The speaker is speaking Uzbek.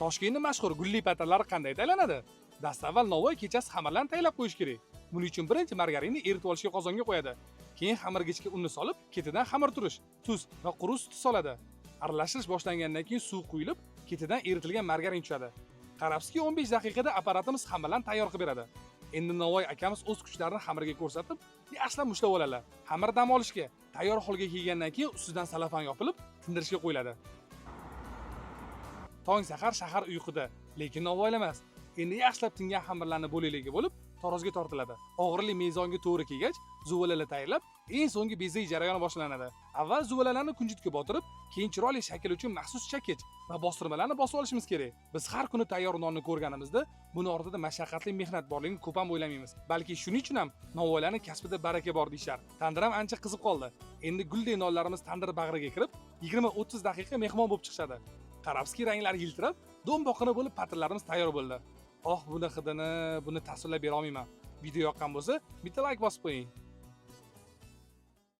Toshkentning mashhur gulli patirlari qanday tayyorlanadi? Dastavval novvoy kechasi xamirlarni tayyorlab qo'yish kerak. Buning uchun birinchi margarinni eritib olishga qozonga qo'yadi. Keyin xamirgichga unni solib, ketidan xamir turish, tuz va quruq sut soladi. Aralashtirish boshlangandan keyin suv quyilib, ketidan eritilgan margarin tushadi. Qarabsizki, 15 daqiqada apparatimiz xamirlarni tayyor qilib beradi. Endi novvoy akamiz o'z kuchlarini xamirga ko'rsatib, yaxshilab mushlab oladilar. Xamir dam olishga tayyor holga kelgandan keyin ustidan salafan yopilib, tindirishga qo'yiladi. Tong sahar shahar uyquda, lekin novvoylar emas. Endi yaxshilab tingan xamirlarni bo'laklarga bo'lib, tarozga tortiladi. Og'irlik mezonga to'g'ri kelgach, zuvalalar tayyorlab, eng so'nggi bezak jarayoni boshlanadi. Avval zuvalalarni kunjutga botirib, keyin chiroyli shakl uchun maxsus chakich va bostirmalarni bosib olishimiz kerak. Biz har kuni tayyor nonni ko'rganimizda, buni ortida mashaqqatli mehnat borligini ko'p ham o'ylamaymiz. Balki shuning uchun ham novvoylarni kasbida baraka bor deyishar. Tandir ham ancha qizib qoldi. Endi guldek nonlarimiz tandir bag'riga kirib, 20-30 daqiqa mehmon bo'lib chiqishadi. Qarabsizki, ranglari yiltirab, do'mboqini bo'lib patirlarimiz tayyor bo'ldi. Oh, buni hidini, buni tasvirlab bera olmayman. Video yoqqan bo'lsa, bitta layk bosib qo'ying.